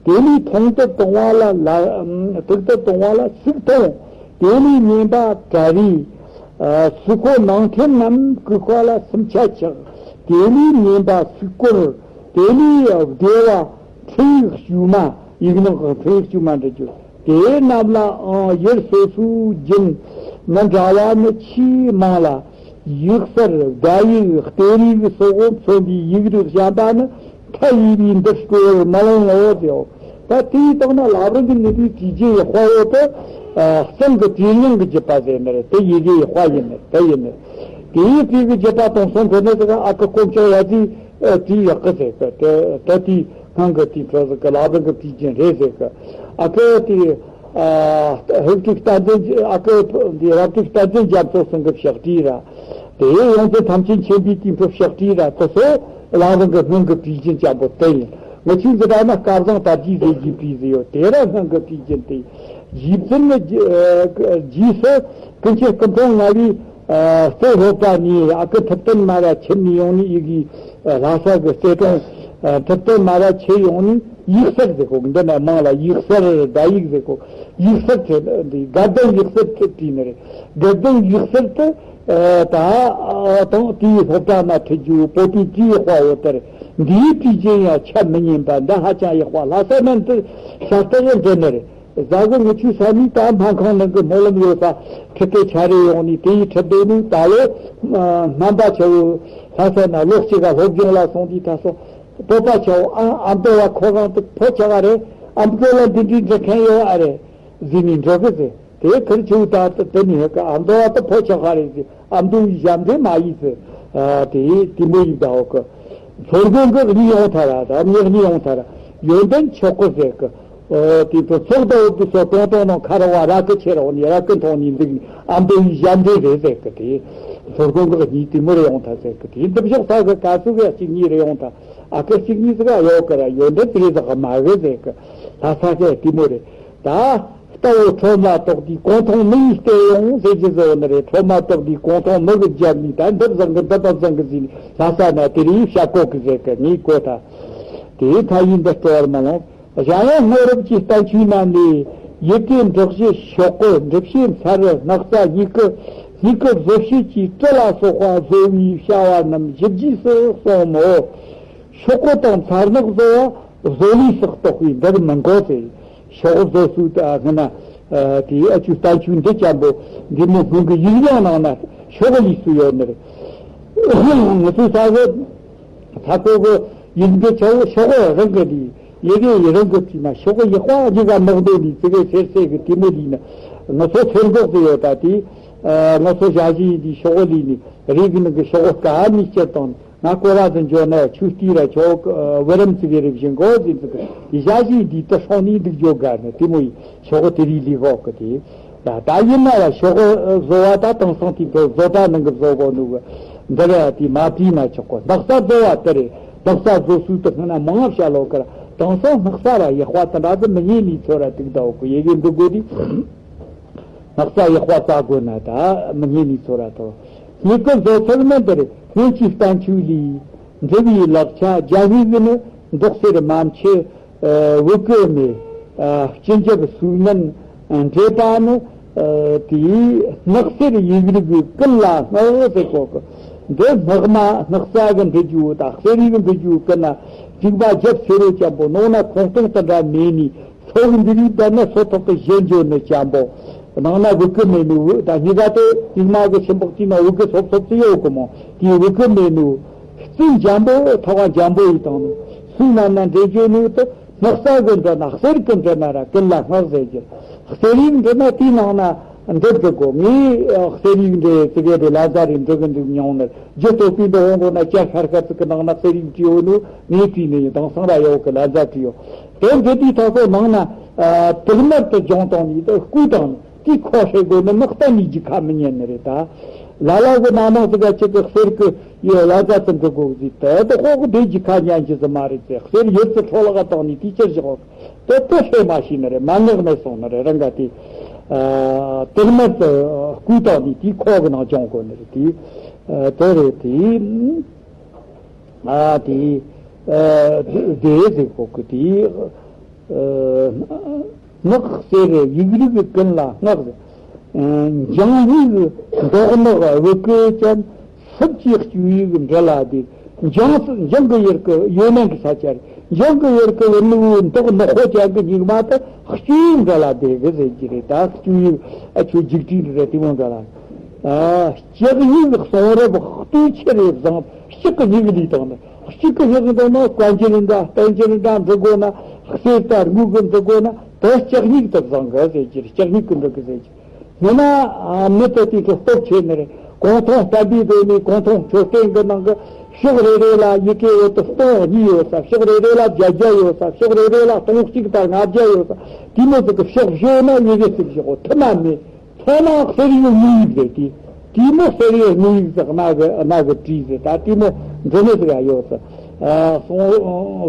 དེ་ལས་ཐུང་དུ་བཏང་བ་ལ་ལ། ཐུང་དུ་བཏང་བ་ལ་སུག་ཐུང་། དེ་ལས་སྙན་པ་གྲ་རེ། ཨ། སུ་ཁོ་ནང་ཁྲོལ་རྣམས་བཀོད་པ་ལ་སུམ་ཆ་ཆག། དེ་ལས་སྙན་པ་སུག་སྐོར། དེ་ལས་བདེ་བ་འཕྲིན་ཡིག་དཀྱུས་མ། ཡིག་ནང་གི་འཕྲིན་ཡིག་དཀྱུས་མ་འབྲི་རྒྱུ། དེ་རྣམས་ལའང་ཡུལ་སོ་སོའི་རྒྱུན་མི་འདྲ་བ་ནི་ཆེས་མང་ལ། ཡིག་གསར་ཟླ་ཡིག་སྟེ་རིགས་སོགས་མཚོན་པའི་ཡིག་རིགས་གཞན་པ་ནི་མཐའ་ཡས་པའི་འདིར་སྤྲོ་བར་མི་ལང་ངོ་ཟེར། ད་དེའི་སྟེང་ན་བླ་བྲང་གི་ནུས་པའི་བྲིས་རྒྱུན་ཡག་པ་བོ་དེ། ཨ། གཙང་གི་བྲིས་རྙིང་གི་བརྒྱུད་པ་ཟེར་ནི་རེད། དེ་ཡི་གེ་ཡག་པ་ཡིན་ནི་དེ་ཡིན་ནི། དེའི་བྲིས་ཀྱི་བརྒྱུད་པ་དེང་སང་འགྲོ་ནི་དེ་ག་ཨ་ཁུ་དཀོན་མཆོག་ཡ་ཙི། ཨ། བྲིས་ཡག་གི་ཟེར་གི། དེ་ད་དེའི་སྔོན་གི་དེའི་འཕྲོ་ཟེར་གི། བླ་བྲང་གི་བྲིས་རྒྱུན་རེད་ཟེར་གི། ཨ་ཁུ་དེ། ཨ། ཧབ་ཏིག་བསྟན་འཛིན། ཨ་ཁུ་འདི་རབ་ཏིག་བསྟན་འཛིན་རྒྱ་མཚོ་ཚང་གི་ཕྱག་བྲིས་ར། དེ་ཡོངས་འཛིན་ཐམས་ཅད་མཁྱེན་པའི་དེའི་འཕྲོ་ཕྱག་བྲིས་ར། དེ་ཚོ་བླ་བྲང་གི་སྔོན་གྱི་བྲིས་རྒྱུན་ཅན་པོ་དེ་ཡིན། ང་ཆོས་འདི་ལྟར་ན་སྐལ་བཟང་དར་རྒྱས་ཟེར་གྱི་བྲིས་ཟིན་ཡོད། དེ་ར་སྔོན་གྱི་བྲིས་རྒྱུན་དེ། རྗེ་བཙུན་ནི་རྗེས་སུ་ཀུན་མཁྱེན་སྐུ་ཕྲེང་ལྔ་པའི། ཨ། གཙོ་སློབ་གྲྭ་ནས་ཨ་ཁུ་ཐུབ་བསྟན་མ་ར་ཁྱིམ་ནས་ཡོང་ནས་ཡི་གེ། ཨ། ལྷ་ས་གི་རྩེ་གྲོང་། ཨ། ཐུབ་བསྟན་མ་ར་ཆེ་ཡོང་ནས་ཡིག་གསར་ཟེར་གོ། འདི་ན་མང་ལ་ཡིག་གསར་ཟླ་ཡིག་ཟེར་གོ། ཡིག་གསར་ཁྲིད་འདི་དགའ་ལྡན་ཡིག་གསར་ཁྲིད་བྲིས་ནི་རེད། དགའ་ལྡན་ཡིག་གསར་དེ། ཨ། ད་ཨ་དང་དེའི་སློབ་གྲྭ་ན་ཁྲིད་རྒྱུ་བོད་པའི་བྲིས་ཡག་པ་བོ་དེར། འདིའི་བྲིས་རྒྱུན་ཡང་ཆ་མི་ཉན་པ་འདི་ཧ་ཅང་ཡག་པ། ལྷ་ས་ནང་དུ་ཤ་སྟག་ཡང་འདྲི་ནི་རེད། གཟའ་གི་ངི་ཆུ་ས་ནི་ད་སྨན་ཁང་ནང་གི་སྨོན་ལམ་ཡོད་ས་ཁྲིད་དེ་ཆ་རེ་ཡོང་ནི་དེ་ཡི་ཁྲིད་དེ་ནི་ད་ལོ། ཨ། སྨན་པ་ཆ་བོ་ལྷ་ས་ན་ལོ་གཅིག་ག་སློབ་སྦྱོང་ལ་སོང་དུས་ད་སོ། བོད་པ་ཆ་བོ་ཨ་ཨ་མདོ་བ་ཁོ་རང་དུ་ཕོ་ཆ་ག་རེད། ཨ་མདོ་ལ་འདི་འདྲའི་འདྲི་མཁན་ཡོད་ཨ་རེད་ཟེར་ནས་འགྲོ་གི་ཟེར། དེ་ཁིར་ཆུ་ད་དེ་ནི་ཧེ་ཀ་ཨ་མདོ་བ་དུ་ཕོ་ཆ་ག་རེད་ཟེར། ཨ་མདོ་བའི་ཞབས་འདྲེན་མ་ཡིན་ཟེར། ཨ། དེ་དེ་མོ་ཡིན་ད་འོ་གི། མཚོ་སྒང་གི་གཉིས་ཡོང་ཐལ་ར། ད་མྱི་གཉིས་ཡོང་ཐལ་ར། ཡོན་ཏན་ཆོག་གི་ཟེར་གི། ཨོ། དེ་ཚོ་ཚོགས་དང་འོབ་དུ་སོ་གྲོང་གྲོང་ནང་ཁ་ར་བ་ར་ཀི་ཆེ་རོགས་ནི་ར་ཀི་མཐོང་ནི་འདུག་ནི་ཨ་མདོ་ཡི་ཞབས་འདྲེན་རེད་ཟེར་གི། དེ་མཚོ་སྒང་གི་གཉིས་དེ་མོ་རེ་ཡོང་ཐལ་ཟེར་གི། དེ་འདི་ཕྱོགས་ས་གི་ག་ཚོད་གི་གཅིག་གཉིས་རེ་ཡོང་ཐལ། ཨ་ཀི་གཅིག་གཉིས་ཟིག་ཡོད་གི་ར། ཡོན་ཏན་དེ་རེ་ཟིག་མ་གི་ཟེར་གི། ལྷ་ས་གི་དེ་མོ་རེད། ད། རྟ་བོ་ཁྲོམ་ལ་གཏོགས་དུས་གོང་ཐང་མི་ཡིས་བལྟས་ཡོང་ཟེར་གྱི་བཟོ་ནི་རེད། ཁྲོམ་ལ་གཏོགས་དུས་གོང་ཐང་མི་གི་རྒྱབ་ནས་ད་འདི་བཟང་གི་འདི་མ་བཟང་གི་ཟེར་ནས་ལྷ་ས་ན་དེ་རིང་བཤད་གོ་གི་ཟེར་གི། ངས་གོ་ད། དེའི་མཐའ་ཡིན་འདི་སྤྲོ་བར་མ་ལོང་། གཞན་ཡང་སྔ་རབས་ཀྱི་བསྟན་བཅོས་རྣམས་ནས་ཡི་གེ་འབྲི་བྱེད་ཤོག་གུ། འབྲི་བྱེད་མཚལ། སྣག་ཚ། སྙིགས་གི། སྙིགས་གི་བཟོ་བྱེད་ཀྱི་གྲི་ལ་སོགས་པ་བཟོ་བའི་བྱ་བ་རྣམས་ཞིབ་རྒྱས་སུ་གསུངས་མོད། ཤོག་གུ་དང་མཚལ་སྣག་བཟོ་བ་བཟོ་ལས་སུ་གཏོགས་པས་འདིར་མི་འགོད་ཟེར། ཤོག་བཟོ་སྲོལ་དེ་སྔ་ན། ཨ། དེའི་ཨ་ཆུ་བསྟན་བཅོས་འདི་ཅན་པོ་འདི་མོ་སྔོན་གྱི་ཡིག་རྙིང་ནང་ན་ཤོག་ལས་སུ་ཡོད་ནི་རེད། ང་ཚོའི་ས་གི་ས་ཁོ་གི་ཡིག་འབྲུ་ཆ་བོ་ཤོག་རང་གི་ལས། ཡི་གེ་ཡི་རང་གི་བྲིས་ན་ཤོག་ཡག་པ་གཉིས་ཀ་མི་འདོད་ནི་ཙི་གེ་སེར་སེར་གི་དེ་མོ་ལས་ནི། ང་ཚོ་ཚེ་འགོག་ཏུ་ཡོད་ད་དེ། ཨ། ང་ཚོ་ཞ་ཞི་ཡིན་དུས་ཤོག་ལས་ནི་རིགས་ནང་གི་ཤོག་ག་ནས་སྤྱིར་བཏང་ནི། ང་སྐོར་ར་དུ་འཇོག་ན་ཆུ་སྟེང་ར་ཆོག་གི། ཨ། བུ་རམ་ཙི་གེ་རེ་བཞིན་གོ་ཟིན་ཙི་གི་ཡི་ཞ་ཞི་འདི་ལྟ་སྲོང་ནི་འདུག་འཇོག་ག་ནི་དེ་མོ་ཡི་ཤོག་དེ་རིགས་ལས་གོ་གི་དེ། ད་ད་ཡིན་ན་ལ་ཤོག་བཟོ་བ་ད་དེང་སང་དེ་བཟོ་གྲྭ་ནང་གི་བཟོ་གོ་འདུག་གི། འདི་ར་དེ་མ་བྲིས་ན་ཆོག་གོ། སྣག་ཚ་བཟོ་བ་དེ་རེད། སྣག་ཚ་བཟོ་སྲོལ་དུ་སྔ་ན་མང་བ་བཤད་ལོ་གི་ར། དེང་སང་སྣག་ཚ་ར་ཡག་པ་དེ་འདྲ་དུ་མི་ཉན་ནི་ཚོ་ར་འདུག་ད་འོ་གི། ཡི་གེ་འདུག་དགོས་དུས། སྣག་ཚ་ཡག་པ་བཙལ་དགོས་ན་ད་མི་ཉན་ནི་ཚོ་ར་ཐོ། སྙིགས་གི་བཟོ་ཚུལ་ནི་འདིར་སྔོན་གྱི་བསྟན་བཅོས་ལས། འབྲི་བའི་ལག་ཆ་རྒྱ་སྨྱུག་ནི་མདོག་སེར་མ་མཆེ། བུ་གུ་མེ། སྤྱི་འཇབ་སུག་སྨན་འདྲེས་པ་ནི། དེའི་སྣག་སེར་ཡིག་རིགས་ཀུན་ལ་སྔགས་ཟེར་གོ་གི། འདི་སྔགས་མ་སྣག་ས་གི་འབྲི་རྒྱུ་དང་གསེར་ཡིག་འབྲི་རྒྱུ་ཀུན་ན་གཅིག་པ་རྒྱབ་སེ་རོ་ཅན་པོ་ནང་ན་ཁོང་སྟོང་དུ་འདྲ་མེད་ནི། སོ་གི་འདི་རིགས་ལྡན་ན་སོ་ཐོག་གི་གཞན་བརྗོད་ནི་ཅན་པོ། ནང་ན་བུ་གུ་མེ་ནུ་ད་གཉིས་ཀ་དེ་གཅིག་མ་གི་ཆེན་པོ་གཅིག་ན་བུ་གུ་སོབ་སོབ་ཙི་ཡོད་གི་མོ། དེའི་བུ་གུ་མེ་ནུ་རྩི་འཇམ་པོ་ཐོག་འཇམ་པོ་ཡི་དང་ནི་སུ་ན་ན་འདྲེ་བརྗོད་ནུ་དེ་སྣག་ས་གི་འདྲ་ན་གསེར་གི་འདྲ་ན་ར་ཀུན་ལ་སྔགས་ཟེར་གྱི། གསེར་ཡིག་འདྲ་ན་དེའི་ནང་ན་འདི་འབྲི་གོ། ངས་གསེར་ཡིག་འདྲེ་ཙི་གེ་དེ་ལ་ཛ་རེ་འབྲི་གི་འདུག་མྱོང་ནི་རྒྱུ་སྟོད་པའི་འདི་འོང་གོ་ན་ཅ་ཤར་ཤར་ཙི་གི་ནང་ན་གསེར་ཡིག་བྲིས་ཡོད་ནུ་ངས་བྲིས་ནི་ཡིན་དང་སང་ར་ཡོད་གི་ལ་ཛ་བྲིས་ཡོད། དེ་འདི་དུས་ཐོག་ཁོ་ནང་ན་དུག་དམར་དུ་སྦྱོང་བཏང་ནས་དེ་སྐུ་དང་དེ་ཁོ་ཧྲེ་དགོས་ནི་ནག་གཏན་ནས་རྒྱུ་ཁ་མི་ཉན་ནི་རེད་ད། ལ་ལ་གི་ནང་ནང་ཟིག་ག་ཅིག་གི་གསེར་གི་ཡོད་ལ་ཟ་ཙམ་གི་གོ་ཟིག་དེ་དེ་ཁོ་གི་དེ་རྒྱུ་ཁ་ཉན་རྒྱུ་ཟིག་མ་རེད་ཟེ། གསེར་ཡོད་ཙི་འཕྲོ་བརླག་བཏང་ནས་དེ་ཅི་བཞག་དེ་དེ་ཧྲེ་མ་ཤེས་ནི་རེད། མ་ངག་མེད་སོང་ནི་རེད། རང་ག་དེ་དུག་དམར་དུ་སྐུ་དང་ནས་དེ་ཁོ་གི་ནང་སྦྱོང་དགོས་ནི་རེད། དེ་དེ་རེད་དེ། ཨ་དེ། ཨ་དེ་ཟེར་གོ་གི་དེ། ཨ་སྔགས་ཟེར་ཡིག་རིགས་ཀུན་ལ་སྔགས་ཟེར། ཨ་འཇང་ཡིག་མདོག་ནག་བུ་གུ་ཅན། སུབ་ཀྱི་སྐྱུ་ཡིག་འབྲི་ལ་དེ། འཇང་སུ་འཇང་གི་ཡུལ་གི་ཡོད་ནན་གི་ས་ཆ་རེད། འཇང་གི་ཡུལ་གི་བུ་ནུ་མདོག་ནག་པོ་ཅན་གི་སྨྱུག་མ་དེ་སྐྱུ་ཡིག་འབྲི་ལ་དེ་གི་ཟེར་གྱི་རེད། ད་སྐྱུ་ཡིག་ཨ་ཆོས་འཇིག་བྲིས་འདི་རེད་དེ་མོ་འདྲ་ལ། ཨ་ལྕགས་སྨྱུག་གསུང་རབ་ལྟོས་ཆེ་རེ་བཟང་། ལྕགས་ཀྱི་སྨྱུག་ལས་དང་ནི། ལྕགས་ཀྱི་སྨྱུག་འདི་ནི་བཀའ་འགྱུར་འདྲ་བསྟན་འགྱུར་འདྲ་འབྲི་དགོས་ན། གསེར་དང་དངུལ་གྱི་འབྲི་དགོས་ན་དེ་ལྕགས་སྨྱུག་དེ་བཟང་གི་ཟེར་གྱི་རེད། ལྕགས་སྨྱུག་གི་འབྲི་གི་ཟེར་གྱི། ཡིན་ན་མི་དེ་དེ་ཚོ་སྟོབས་ཆེ་ནི་རེད། གུང་ཐང་བསྟན་པའི་སྒོ་ནས་གུང་ཐང་མཆོད་རྟེན་གྱི་ནང་གི་ཕྱོགས་རེ་རེ་ལ་ཡི་གེ་འོ་དེ་སྟོང་གཉིས་ཡོད་ས། ཕྱོགས་རེ་རེ་ལ་བརྒྱད་བརྒྱ་ཡོད་ས། ཕྱོགས་རེ་རེ་ལ་སྟོང་གཅིག་དང་ལྔ་བརྒྱ་ཡོད་ས། དེ་མོ་ཟིག་གི་ཕྱོགས་བཞི་ན་ཡི་གེ་ཟིག་བཞག་གོ་ཐུ་མ་མེད། ཐ་ན་གསེར་ཡིག་དངུལ་ཡིག་རེད་དེ། དེ་མོ་གསེར་ཡིག་དངུལ་ཡིག་ཟེར་གནའ་གི་གནའ་གི་བྲིས་ཟེར་ད་དེ་མོ་འདྲ་མོ་ཟིག་ཡ་ཡོད་ཟེར། ཨ་སོང་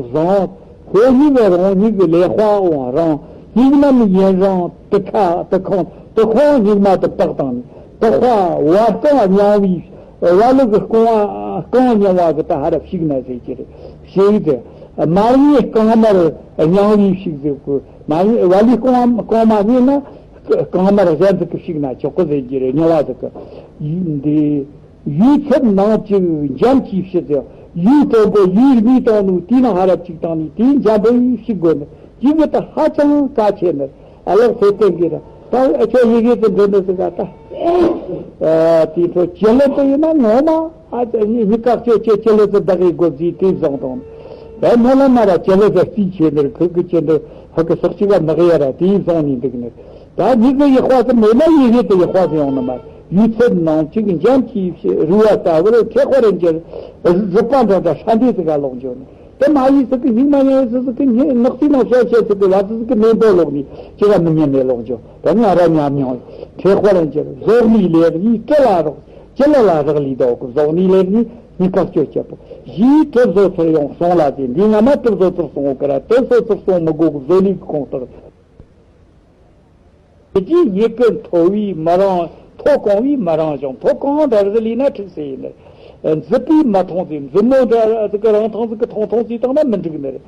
བཟང་། ཁོ་གཉིས་ཀ་རང་གཉིས་ཀྱི་ལས་དཔའ་འོང་རང་། སྙིགས་མ་ཡུན་རིང་དུ་ཁ་དུ་ཁོང་དུ་ཁོང་སྙིགས་མ་དུ་དག་དང་ནི། དུ་ཁ་བ་རྐང་རྙིང་བའི་བ་ལུ་གི་རྐང་བ་རྐང་རྙིང་བ་གི་ད་ཧ་ར་ཕྱུག་ན་ཟེར་གྱི་རེད། ཕྱུག་ཟེར། མ་རྙེད་རྐང་མར་རྙིང་བའི་ཕྱུག་ཟེར་གོ་མ་རྙེད་བ་ལུའི་རྐང་བ་རྐང་མ་རྙེད་ན། རྐང་མར་གཞན་ཟིག་གི་ཞིག་ན་ཆོག་གི་ཟེར་གྱི་རེད། རྙིང་བ་ཟིག་གི་ཡིན་འདི། ཡུལ་ཚབ་ནང་གཅིག་འཇམ་གྱིས་ཕྱི་ཟེར། ཡུལ་དྲོན་པོ་ཡུལ་གཉིས་དང་ནུ་དེའི་ནང་ཧ་ར་གཅིག་དང་ནི་དེའི་འཇམ་པོ་ཡིས་ཕྱི་དགོས་ནི་གཅིག་གི་ད་ཧ་ཅང་དཀའ་ཆེ་ནི་ཨ་ལགས་ཚེ་བརྟན་གྱི་རེད། ད་ཨ་ཆོ་ཡི་གེ་དུ་འདྲེ་ནི་ཟིག་ག་ད་ཨ་དེ་ཚོ་ཅི་ལེ་དུ་ཡིན་ན་ངོ་མ། ཨ་ཙི་ནི་ནི་བཀག་ཆོས་ཆེ་ཆེ་ལེ་ཙི་བདག་གི་སྒོ་རྫིས་དེ་བཟང་དང་། ད་མོ་ལ་མ་ར་ཅི་ལེ་ཙི་རྩིས་ཆེ་ནི་ཁུ་གི་ཆེ་ནི་ཧ་གི་སོག་ཅི་ག་མི་གི་ཡ་ར་དེ་བཟང་ནི་འདུག་ནི། ད་ནི་གི་ཡི་ཧོ་ཙི་མེད་ན་ཡི་གེ་དེ་ཡི་ཧོ་ཙི་ཡོང་ནི་མ། ཡུལ་ཚད་ནང་གཅིག་འཇམ་གྱིས་རུ་བ་ལྟ་བུར་ཁེ་ཧོ་རེ་འགྱུར། རུ་པ་འདྲ་འདྲ་ཧྲ་འདྲེ་ཙི་ག་ལོག་འགྱོ་ནི། དེ་མ་ཡིན་ཙི་གི་སྙིགས་མ་ཉལ་ཙི་ཙི་གི་ནགས་ཚི་ནང་བཤད་བཤད་ཙི་གི་ལ་ཙི་ཙི་གི་མེ་འབོ་ལོག་ནི་ཅི་ག་མི་ཉན་ནས་ལོག་འགྱོ། ད་ང་ར་ཉམས་མྱོང་ཁེ་ཧོ་རེ་འགྱུར་བཟོ་ནི་ལེགས་ནི་སྤྲེལ་ལ་རོགས། ཅི་ལ་ལ་རག་ལས་དོ་གི་བཟོ་ནི་ལེགས་ནི་མི་བཀག་སྤྱོད་བྱེད་པོ། གཞིའི་གྲུབ་བཟོ་ཚུར་ཡོང་སོང་ལ་དེ་འདི་སྔ་མ་གྲུབ་བཟོ་ཚུར་སོང་གི་ར་དེ་སོ་ཚུར་སོང་མི་དགོས་གི་བཟོ་ལས་གི་ཁོངས་གཏོགས། དེ་རྗེས་ཡི་གེ་མཐོ་བའི་མི་རང་མཐོ་གང་བའི་མི་རང་ཞིང་མཐོ་གང་འདྲ་རིག་ལས་ན་འཁྲུག་སེ་ཡིན་ནི། མཛུབ་པའི་མི་མཐོང་ཟེར་མཛུབ་མོ་འདྲ་ཟིག་གི་རང་ཐང་ཟིག་གི་མཐོང་མཐོང་ཟིག་བཏང་ན་མི་འགྲིག་ནི་རེད།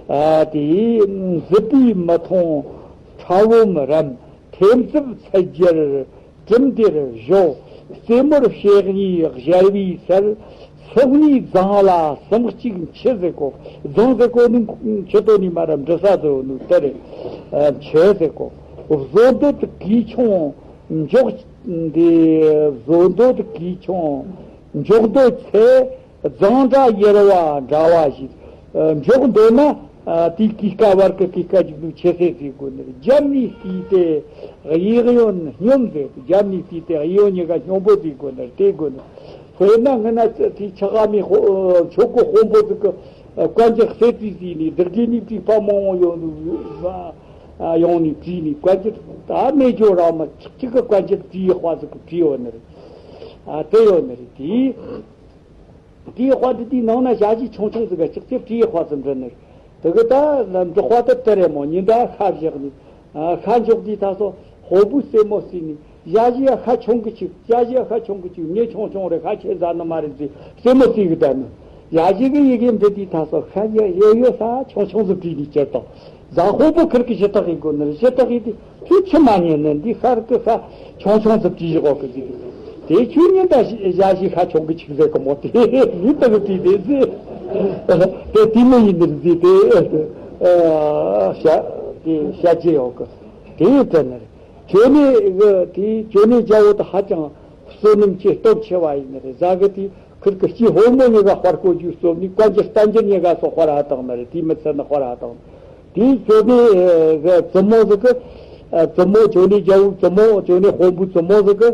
ཨ་དེ་མཛུབ་པའི་མི་མཐོང་ཁྲ་བོ་མི་རམ། ཐེམ་རྩུབ་ཚད་རྒྱར་གྲིམ་དེར་བཞོ། རྩེ་མོར་ཕྱེད་གཉིས་གཞལ་བའི་སར། སྲིབ་གཉིས་རྫིང་ལ་སྲིང་གཅིག་མཆུ་ཟེར་གོ། རྫིང་ཟེར་གོ་ནི་མཆུ་ཏོ་ནི་མ་ར་འབྲི་ས་ཟེར་ནི་དེ་རེད། མཆུ་ཟེར་གོ། བཟོ་འདོད་གོས་ཆུང་འཇོག་འདི། བཟོ་འདོད་གོས་ཆུང་འཇོག་འདོད་ཚེ། རྫིང་འདྲ་ཡེར་བ་འདྲ་བ་ཞིག་འཇོག་འདོད་ན། དེའི་གོས་ཀ་བར་གི་གོས་ཀ་ཅིག་ཏུ་ཆེ་སེ་བརྩི་དགོས་ནི། རྒྱབ་ནས་བལྟས་ཏེ་གཡས་གཡོན་སྙོམས་ཟེར། རྒྱབ་ནས་བལྟས་ཏེ་གཡས་གཡོན་གཉིས་ཀ་སྙོམས་པོ་བརྩི་དགོས་ནི་བལྟས་དགོས་ནི། དཔེར་ན་སྔ་ན་དེའི་ཆག་ག་མི་ཆོག་གི་དཔོན་པོ་ཟིག་གི་བཀའ་འགྱུར་གསེར་བྲིས་བརྩིས་ནས་བདག་གི་ནི་བྲིས་པ་མང་བོ་ཡོང་ནི་ཡོང་ནས་བྲིས་ནས་བཀའ་འགྱུར་ད་མེད་ཇོ་རང་མ་གཅིག་གཅིག་གི་བཀའ་འགྱུར་བྲིས་ཡག་པ་ཟིག་གི་བྲིས་ཡོད་ནི་རེད། དེ་ཡོད་ནི་རེད་དེ། དེའི་དཔའ་འདི་དེའི་ནང་ན་ཞ་ཞི་ཆུང་ཆུང་ཟིག་ག་ཅིག་ཅིག་བྲིས་དཔའ་ཙམ་འདྲ་ནི། དེ་གི་ད་འབྲོག་པ་དེ་དེ་རེད་མོ། ཉིན་ད་ཤ་བཞག་ནི། ཤ་འཇོག་དུས་ད་སོ་ཧོ་བུ་སེ་མོ་སི་ནི། ཞ་ཞི་ཡ་ཤ་ཆུང་གི་ཅིག་ཞ་ཞི་ཡ་ཤ་ཆུང་གི་ཅིག་ངས་ཆུང་ཆུང་རེད། ཤ་ཆེ་ཟ་ནི་མ་རེད་ཟེ། སེ་མོ་སི་གི་ད་ནི། ཡ་གཞི་གི་ཡི་གེ་འབྲི་དུས་ད་སོ་ཤ་ཡོད་ཡོད་ས་ཆུང་ཆུང་ཟིག་བྲིས་ནས་ཅི་ལྟ། ཟ་ཧོ་པོ་ཁིར་གི་ཞི་དག་གི་སྒོ་ནས་ཞི་དག་གི་དེ་ཁྱོད་ཆི་མ་ཉན་ནི། འདི་ཤར་གི་ཤ་ཆུང་ཆུང་ཟིག་བྲིས་བཞག་གི་ཟིག་དེ་ཁྱོད་ཉན་ད་ཞི་ཞི་ཁ་ཆོག་གི་ཆིག་ཟེར་གི་མོ། དེ་མི་ལྟ་གི་དེ་དེ་ཟེར། དེ་དེ་མོ་ཡིན་ནི་ཟིག་དེ་ཤ་དེ་ཤ་རྗེ་ཡོད་གི། དེ་ཡིན་དེ་ནི་རེད། ཅོ་ནེ་གི་དེ་ཅོ་ནེ་རྒྱལ་པོ་དེ་ཧ་ཅང་བསོད་ནམས་ཀྱི་སྟོབས་ཆེ་བ་ཡིན་ནི་རེད། ཟ་གི་དེ་ཁིར་གི་སྐྱེས་ཕོ་མོ་གཉིས་ཀ་དཔའ་རྒོད་རྒྱུ་རྩོམ་ནི་བཀའ་འགྱུར་བསྟན་འགྱུར་གཉིས་ཀ་སོགས་དཔའ་ར་བཏང་ནི་རེད། དེ་མི་ཚད་ནི་དཔའ་ར་བཏང་། དེ་ཅོ་ནེ་གི་བཙུན་མོ་ཟིག་གི་བཙུན་མོ་ཅོ་ནེ་རྒྱལ་པོའི་བཙུན་མོ་ཅོ་ནེ་དཔོན་པོའི་བཙུན་མོ་ཟིག་གི་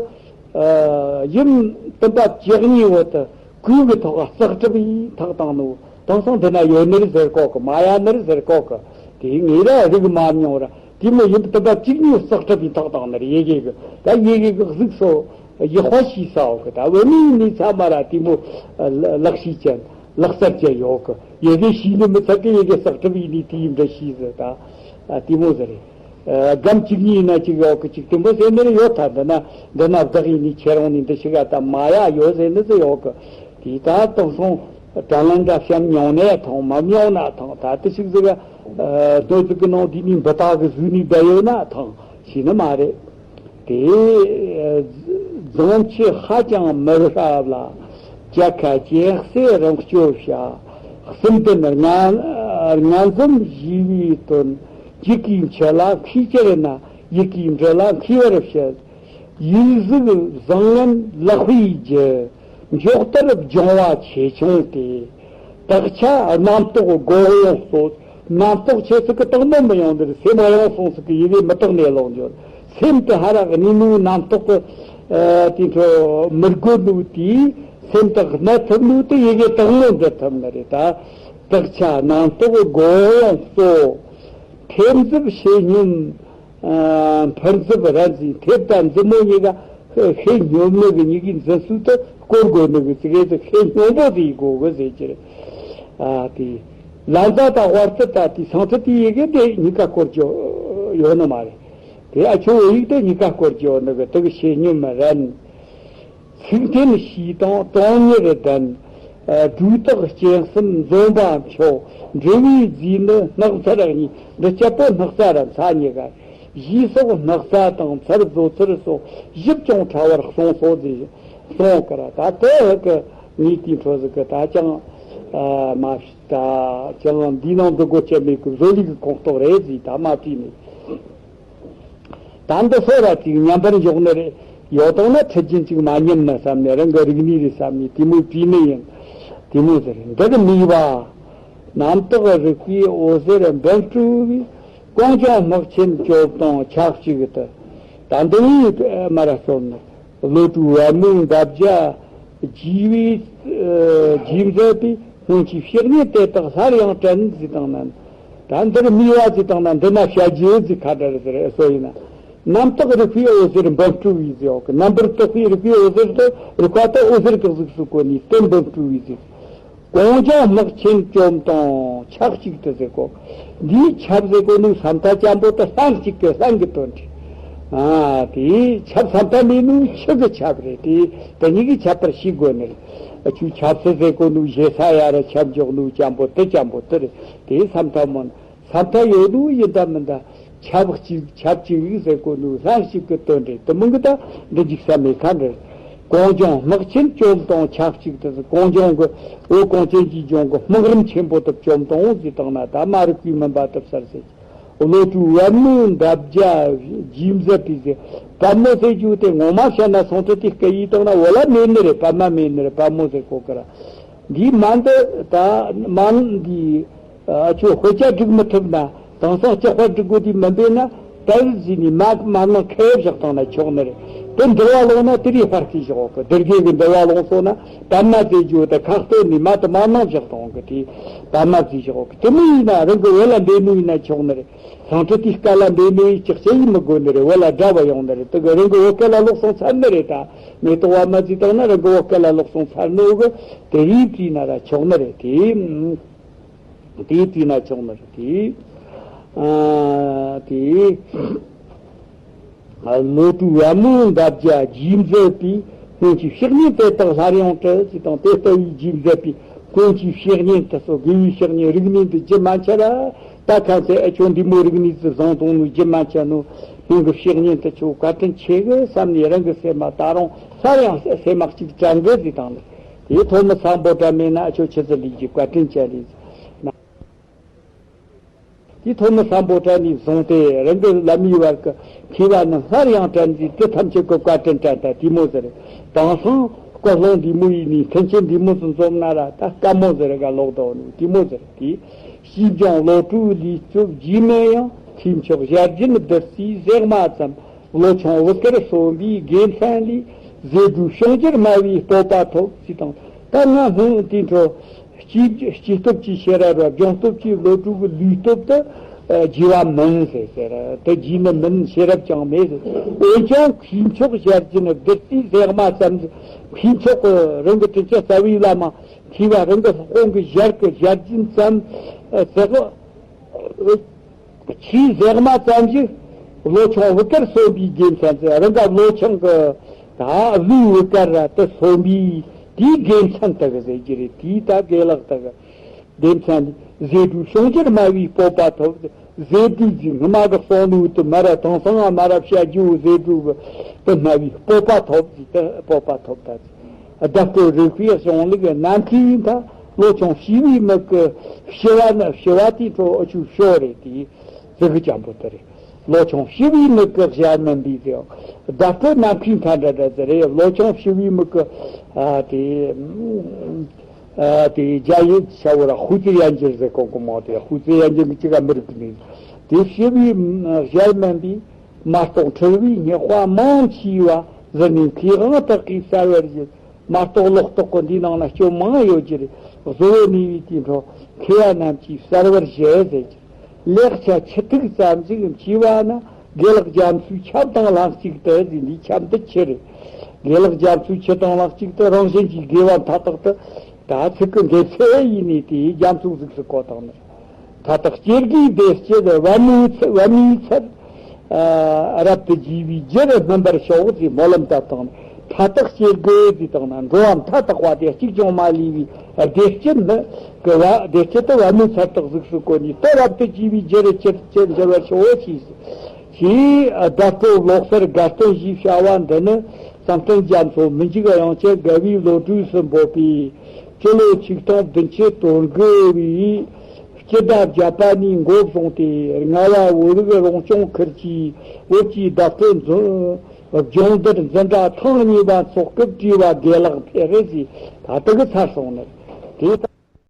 ཡུམ་སྟོན་པ་བཅུ་གཉིས་བོ་དེ་གོས་གི་ཐོག་ག་བརྩེགས་གྲུབ་ཡིན་ཐག་བཏང་ནོ། དེང་སང་འདི་ན་ཡོད་ནི་རེད་ཟེར་གོ་གི། མ་ཡ་ནི་རེད་ཟེར་གོ་གི། དེ་ངས་ར་རིག་མ་མྱོང་ར། དེ་མོ་ཡིན་པ་དེ་འདྲ་གཅིག་ཉིད་བརྩེགས་གྲུབ་ཡིན་ཐག་བཏང་ནི་རེད། ཡི་གེ་གི་ད་ཡི་གེ་གི་གཟུགས་སོ་ཡི་ཧོ་ཤི་ས་འོ་གི། ད་བུད་མེད་ནི་ཚང་མ་ར་དེ་མོ་ལག་ཤེས་ཅན་ལག་རྩལ་ཅན་ཡོད་གི། ཡི་གེ་ཤེས་ནི་མི་ཚད་གི་ཡི་གེ་བརྩེགས་གྲུབ་ཡིན་ནི་དེ་ཡིན་འདྲ་ཤེས་ཟེར། ད་དེ་མོ་ཟེར་རེད། སྒམ་གཅིག་གཉིས་ཡིན་ན་གཅིག་ཡོད་གི། གཅིག་དེ་མོ་ཟེར་ནི་རེད། ཡོད་ཐ་འདི་ན་འདི་ན་བདག་ཡིན་ནི་ཁྱེད་རང་ནི་འདི་ཞིག་ག་ད་མ་ཡ་ཡོད་ཟེར་ནི་ཟེར་ཡོད་གི། དེ་ད་དེང་སང་དྲ་ལམ་འདྲ་བཤམས་མྱོང་ནས་ཐང་མ་མྱོང་ན་ཐང་། ད་དེ་ཞིག་ཟིག་ག་སྣོད་ཟིག་གི་ནང་དེ་ནི་འབུ་དག་གི་བཟོས་ནི་བསྡད་ཡོད་ན་ཐང་ཤེས་ནི་མ་རེད། དེ་རྫོང་ཆུ་ཧ་ཅང་མི་རབ་ལ། ཇ་ཁ་ཅན་སེ་རང་སྐྱོ་བྱ། གསུམ་ལྡན་ལྔ་ལྔ་འཛོམས་ཞི་བའི་དོན། ཇི་གིས་འཆི་ལ་མཁས་གྱུར་ན། ཡི་གེའི་འབྲུ་ལ་མཁས་པར་བཤད། ཡིག་གཟུགས་བཟང་ངན་ལེགས་པའི་རྒྱུ། མགྱོགས་ལྟར་སྦྱོང་བ་ཆེ་ཆུང་སྟེ། དག་ཆ་རྣམ་རྟོག་སྒོ་ཡོངས་གཙོ། རྣམ་རྟོག་ཆེ་ཚིག་གི་དང་མོ་མི་ཡོང་འདིར་སེམས་ཡོངས་སོང་ཟིག་གི་ཡི་གེ་མི་དག་ནས་ལོག་འགྱུར། སེམས་དེ་ཧ་ར་གནས་ནུ་རྣམ་རྟོག་གི་དེ་འཕྲོ་མི་དགོས་ནུ་དེའི་སེམས་དེ་གནས་ཐུབ་ནུ་དེ་ཡི་གེ་དང་མོ་འདི་ཐུབ་ནི་རེད། ད་དག་ཆ་རྣམ་རྟོག་སྒོ་ཡོངས་གཙོ། ཐེབས་མཛུབ་ཤེས་སྙོམས། ཨ། འཕུར་མཛུབ་རན་ཟིན། ཐེབས་དང་མཛུབ་མོ་གཉིས་ཀ་ཤེས་སྙོམས་ནི་གི་གཉིས་ཀའི་འཛིན་ཚུལ་དུ་བསྐོར་དགོས་ནི་གི་ཙི་གེ་ཙི་ཤེས་སྙོམས་པོ་དེ་ཡི་དགོས་གི་ཟེར་གྱི་རེད། ཨ། དེ་ལན་ད་ད་དབར་དུ་ད་དེ་སང་ཚུ་དེ་ཡི་གེ་དེ་གཉིས་ཀ་བསྐོར་རྒྱུ་ཡོད་ནི་མ་རེད། དེ་ཨ་ཆོ་བོད་ཡིག་དེ་གཉིས་ཀ་བསྐོར་རྒྱུ་ཡོད་ནི་གི་དེ་གི་ཤེས་སྙོམས་རན། ཚིག་འཐེན་ཞེས་དང་གྲོང་ཉེར་ལྡན། སྒྲོས་དག་སྤྱན་གསུམ་འཛོམས་པ་མཆོག་འབྲི་བའི་རྫས་ནི་སྣག་ཚར་གཉིས། འདི་སྐྱ་པོ་སྣག་ཚ་ར་ཚ་གཉིས་ཀ། གཞས་སོགས་སྣག་ཚ་དང་ཚར་བཟོ་ཚུལ་སོགས་ཞིབ་ཅིང་ཕྲ་བར་གསུངས་སོ་ཟེར་གསུངས་ཀི་ར། ད་དེ་ཧི་ཀི་ངས་དེའི་འཕྲོ་ཟིག་གི་ད་ཅང་མ་ཤེས། ད་ཅང་འདིའི་ནང་འདུ་དགོས་ཀྱི་མེད་གི། བཟོ་ལུགས་ཀྱི་ཁོངས་གཏོགས་རེད་ཟེར་ད་མ་བྲིས་ནས། ད་འདི་སོ་ར་ཅིག་ཉམས་པར་འཇོག་ནི་རེད། ཡོད་དང་ན་ཁྲིད་རྒྱུན་ཅིག་མ་ཉམས་ན་བསམ་ནས་རང་གི་རིག་གནས་རེད་བསམ་ནས་དེ་མོ་བྲིས་ནི་ཡིན། དེ་མོ་ཟེར་འདི་གི་ནུས་པ། རྣམ་དག་རིག་པའི་འོད་ཟེར་འབུམ་སྤྲུལ་བའི། གངས་ལྗོངས་སྨག་ཆེན་བཅོམ་དང་ཆབས་ཅིག་ཏུ། ད་འདི་ཡིས་མ་ར་སོམ་ནི། བློ་གྲོས་པད་མོའི་འདབ་བརྒྱ་རྒྱས་པའི་རྒྱས་མཛད་པའི། སྔོན་གྱི་བཤེས་གཉེན་དེ་དག་སླར་ཡང་དྲན་ཟེར་དང་ན། ད་འདིར་སྨྲས་པ་ཟེར་དང་ན་འདི་ན་བཤད་རྒྱུ་ཟེར་ཁ་བྲལ་ཟེར་སོ་ཡིན་ན། རྣམ་དག་རིག་པའི་འོད་ཟེར་འབུམ་སྤྲུལ་བའི་ཟེར་འོག་གི། རྣམ་པར་དག་པའི་རིག་པའི་འོད་ཟེར་དུ་རིག་པ་དག་འོད་ཟེར་གྱི་གཟུགས་སུ་བཀོད་ནས་དེ་འབུམ་སྤྲུལ་བའི་ཟེར། གངས་ལྗོངས་སྨག་ཆེན་བཅོམ་དང་ཆབས་ཅིག་ཏུ་ཟེར་གོ། འདིའི་ཆབས་ཟེར་གོ་ནི་ས་མཐའ་ཅན་པོ་དེ་ལྷན་ཅིག་གི་ལྷན་གྱི་དོན་ཏེ། ཨ། དེའི་ཆབས་ས་མཐའ་མེད་ནི་ཆུ་གི་ཆབས་རེད་དེ། དེ་གཉིས་ཀྱི་ཁྱད་པར་ཤེས་དགོས་ནི་རེད། ཨ། ཆུ་ཆབས་སུ་ཟེར་གོ་ནི་ཞེ་ས་ཡ་ར་ཆབས་འཇོག་ནི་ཅན་པོ་དེ་ཅན་པོ་དེ་རེད། དེའི་ས་མཐའ་མོ་ས་མཐའ་ཡོད་ནི་ཡིན་ད་མིན་ད། ཆབས་གཅིག་ཆབས་གཅིག་ཡིག་ཟེར་གོ་ནི་ལྷན་ཅིག་གི་དོན་རེད། དེ་མིན་གི་ད་འདི་འཇིག་ས་མེད་ཁ་འདྲ། གངས་ལྗོངས་སྨག་ཆེན་བཅོམ་དང་ཆབས་ཅིག་ཏུ། གངས་ལྗོངས་ཀྱི་འོད་གངས་ཅན་གྱི་ལྗོངས་ཀྱི་སྨག་རུམ་ཆེན་པོ་དེ་བཅོམ་དང་ཟེར་དང་ན་ད་མ་རིག་པའི་མུན་པ་དེ་བསལ་ཟེར། བློ་གྲོས་པད་མོའི་འདབ་བརྒྱ་རྒྱས་མཛད་པའི་ཟེར། པད་མོ་ཟེར་རྒྱུ་དེ་ངོ་མ་བཤད་ན་སོང་དུ་དེ་སྐད་ཡིག་དང་ན་འོ་ལ་མེད་ནི་རེད། པད་མ་མེད་ནི་རེད། པད་མོ་ཟེར་གོ་གི་ར། འདིའི་མ་འདི་ད་མ་འདི། ཨ། ཁྱོད་དཔེ་ཆ་སྒྲིག་མི་ཐུབ་ན་དེང་སང་ལྕགས་པ་སྒྲིག་དགོས་དུས་མི་འདོད་ན་ད་གཟིགས་ནས་མ་མ་ནང་ཁེ་བཞག་བཏང་ན་ཆོག་ནི་རེད། དེ་འདུལ་བ་ལོངས་ན་དེ་རིགས་ཕར་ཁེ་བཞག་གི། དེར་དགེ་གི་འདུལ་བ་ལོངས་སོང་ན་པད་མ་ཟེར་རྒྱུ་དེ་ཁ་གཏད་ནས་མ་དེ་མ་ནང་བཞག་བཏང་གི། དེ་པད་མ་ཟེར་བཞག་གི། དེ་མོ་ཡིན་ན་རང་གི་བོད་ལ་འདོད་ནོ་ཡིན་ན་ཆོག་ནི་རེད། སང་ཁྲི་དེའི་སྐད་ལ་འདོད་ནོ་ཡིན་ཅག་ཅེ་ཡིན་མི་དགོས་ནི་རེད། བོད་ལ་དགྲ་བ་ཡོང་ནི་རེད། དེ་གི་རང་གི་བོད་སྐད་ལ་ལོག་སོང་ཚར་ནི་རེད། ད་མེ་ཏོག་པད་མ་ཟེར་བཏང་ན་རང་གི་བོད་སྐད་ལ་ལོག་སོང་ཚར་ནོ་གི། དེ་རིགས་བྲིས་ན་ར་ཆོག་ནི་རེད། དེ། དེ་བྲིས་ན་ཆོག་ནི་རེད་དེ། ཨ། དེ། ཨ། བློ་གྲོས་པད་མོའི་འདབ་བརྒྱ་རྒྱས་མཛད་པའི། སྔོན་གྱི་བཤེས་གཉེན་དེ་དག་སླར་ཡང་དྲན་ཟེར་དང་དེ་ལྟ་བུའི་རྒྱས་མཛད་པའི་ ཀུན་གྱིས་བཤེས་གཉེན་དུ་གསོལ། དགེ་བའི་བཤེས་གཉེན་རིག་གནས་འདི་རྒྱུན་མ་ཆད་ར། ད་ཁ་ཚེ་ཨ་ཆོ་འདི་མོ་རིག་གནས་ཚུལ་བཟང་གཏོང་ནོ་རྒྱུན་མ་ཆད་ནོ། སྔོན་གྱི་བཤེས་གཉེན་དུ་ཆོ་བཀའ་དྲིན་ཆེ་གི་བསམ་ནས། རང་གི་སེམས་མ་ད་རུང་སླར་ཡང་སེམས་མ་གཅིག་དྲན་གི་ཟེར་དང་ལེ། དེ་ཐོག་མ་སམ་བྷོ་ཊ་མེད་ན་ཨ་ཆོ་ཆི་ཟིག་ལས་རྒྱུ། བཀའ་དྲིན་ཅན་རེད། དེ་ཐོག་མ་སམ་བྷོ་ཊ་ནས་བཟུང་སྟེ་རང་གི་བླ་མའི་བར་གྱི་མཁས་པ་རྣམས་སླར་ཡང་དྲན་ནས། དེ་ཐམས་ཅད་ཀྱི་བཀའ་དྲིན་དྲན་ད་དེ་མོ་ཟེར། དེང་སང་སྐུལ་སློང་འདི་མོ་ཡིན་ནས་མཐུན་རྐྱེན་འདི་མོ་ཟིག་འཛོམས་ན་ར་ད་དཀའ་མོ་ཟེར་ག་ལོག་དོ་ནི་དེ་མོ་ཟེར། དེ་སྐྱིད་ལྗོངས་བློ་གྲོས་ལུས་སྟོབས་རྗེས་མིན་ཡང་། མཁས་མཆོག་ཞལ་རྒྱུན་བདུད་རྩིའི་ཟེགས་མ་ཙམ། ལོ་ཆུང་བུ་དཀར་གསོན་པའི་དགེ་མཚན་ལས། ཟས་དྲུག་བྱུང་འགྱུར་སྨྲ་བའི་སྤོབས་པ་ཐོབ་ཅེས་དང་། ད་ང་སྔོན་དེ་འཕྲོ་སྐྱེས་སྐྱེས་སྟོབས་ཀྱི་ཤེས་རབ་ར་སྦྱོང་སྟོབས་ཀྱི་བློ་གྲོས་ཀྱི་ལུས་སྟོབས་དེ་ཨ་རྒྱས་པ་མིན་ཟེར་ཟེར། དེ་རྒྱས་ནི་མིན། ཤེས་རབ་ཀྱང་མེད་ཟེར། འོན་ཀྱང་མཁས་མཆོག་ཞལ་རྒྱུན་བདུད་རྩིའི་ཟེགས་མ་ཙམ། མཁས་མཆོག་གི་རང་གི་དྲིན་ཅན་རྩ་བའི་བླ་མ་མཁས་པ་རང་གི་དཔུང་གི་ཞལ་གྱི་ཞལ་རྒྱུན་ཙམ་ཨ་ཟེགས། ཆེས་ཟེགས་མ་ཙམ་ཞིག་ལོ་ཆུང་བུ་དཀར་གསོན་པའི་དགེ་མཚན་ཟེར། རང་ག་ལོ་ཆུང་གི་ད་བློའི་བུ་དཀར་ར་དེ་གསོན་པའི་དེའི་དགེ་མཚན་དག་ཟེར་གྱི་རེད། དེའི་ད་དགེ་ལགས་དག་དགེ་མཚན་ནི། ཟས་དྲུག་བྱུང་འགྱུར་སྨྲ་བའི་སྤོབས་པ་ཐོབ། ཟས་དྲུག་གི་སྔ་མ་གི་གསུང་ལུགས་དེ་མ་ར་དེང་སང་ང་མ་ར་བཤད་རྒྱུ་བོ་ཟས་དྲུག་གི་དེ་སྨྲ་བའི་སྤོབས་པ་ཐོབ་ཟེར། དེ་སྤོབས་པ་ཐོབ་ད་ཟེར། བརྡ་སྤྲོད་རིག་པའི་གཞུང་ལུགས་ནམ་མཁའི་མཐའ། ལོ་ཆུང་ཞི་བའི་མིག་གི་ཞི་བ་ནི་ཞི་བ་དེའི་འཕྲོ་ཨ་ཆུ་ཞོ་རེད། དེ་ཟིག་གི་ཅམ་པོ་དེ་རེད། ལོ་ཆུང་ཞི་བའི་མིག་གི་ཞལ་མིན་པའི་ཟེར། བརྡ་སྤྲོད་ནམ་མཁའི་མཐའ་འདྲ་འདྲ་ཟེར་རེད། ལོ་ཆུང་ཞི་བའི་མིག་གི་ཨ་དེ་ཨ་དེ་རྒྱ་ཡིག་ཆ་བོ་ར་ཧུ་ཙི་ཡན་ཇིར་ཟེར་གོ་གོ་མོ། དེ་ཧུ་ཙི་ཡན་ཇིར་གི་ཅི་ག་མི་རིག་གི་ནི། དེ་ཞི་བའི་ཞལ་མིན་པའི་མ་རྟོགས་འཁྲུལ་བའི་སྙེག་པ་མང་ཆེ་བ་ཟིན་ནས་མཁས་དབང་དག་གིས་གསལ་བར་བཞེད། མ་རྟོགས་ལོག་རྟོག་གི་འདིའི་ནང་ན་སྐྱོན་མང་ཡོད་ཀྱི་རེད། གཟོ་བོ་ནུས་པའི་དེའི་འཕྲོ་མཁས་པ་རྣམས་ཀྱིས་གསལ་བར་བཞེད་ཟེར་གྱི། ལེགས་ཆ་ཆུ་ཐིགས་ཙམ་ཞིག་མཆིས་པ་ན། དགེ་ལེགས་རྒྱ་མཚོའི་ཁྱབ་དང་ལྷན་ཅིག་ཏུ་ཟེར། འདིའི་ཁྱབ་འདི་ཆུ་རེད། དགེ་ལེགས་རྒྱ་མཚོའི་ཁྱབ་དང་ལྷན་ཅིག་ཏུ་རང་བཞིན་གྱིས་དགེ་བ་མཐའ་དག་ཏུ། ད་ཚིག་གི་འགྲེལ་ཚུལ་ཡིན་ནི་དེའི་རྒྱ་མཚོ་གཟུགས་སུ་བཀོད་བཏང་ནི། མཐའ་དག་སྐྱེ་དགུའི་བདེ་སྐྱིད་པདྨའི་ཚལ། པདྨའི་ཚལ། ཨ་རབ་ཏུ་རྒྱས་པའི་རྒྱུར་སྨིན་པར་ཤོག་ཅེས་སྨོན་ལམ་བཏབ་དང་། མཐའ་དག་སྐྱེ་དགུ་ཅེས་བཏང་ན་འགྲོ་བ་མཐའ་དག་པ་དེ་གཅིག་ཀྱང་མ་ལུས་པའི་བདེ་སྐྱིད་ནི་གི་བ་བདེ་སྐྱིད་དུ་པདྨའི་ཚལ་དག་གཟུགས་སུ་བཀོད་ནས། དེ་རབ་ཏུ་རྒྱས་པའི་རྒྱུར་ཅིར་ཅིར་འགྱུར་བར་ཤོག་ཅེས། ཞེས་བརྡ་སྤྲོད་ལོག་གསལ་དགའ་སྟོན་ཞེས་བྱ་བ་འདི་ནི། བསམ་གཏན་རྒྱ་མཚོ་མི་འཇིགས་དབྱངས་ཅན་དགའ་བའི་བློ་གྲོས་སུ་འབོད་པའི་སྤྱི་ལོ་ཆིག་སྟོང་བདུན་ཅུ་དོན་དགུ་བའི་སྤྱི་ཟླ་བརྒྱད་པ་ནས་འགོ་བཟུང་སྟེ། རྔ་བ་བོད་རིགས་རང་སྐྱོང་ཁུལ་གྱི་བོད་ཀྱི་བརྡ་སྤྲོད་འཛིན་སྦྱོང་བརྡར་འཛིན་གྲྭ་ཐེངས་གཉིས་པ་འཚོགས་སྐབས་བྲིས་པ་དགེ་ལེགས་ཕེབས་ཟེར། ད་ལྟ་གི་ཚར་སོང་ནི་དེ།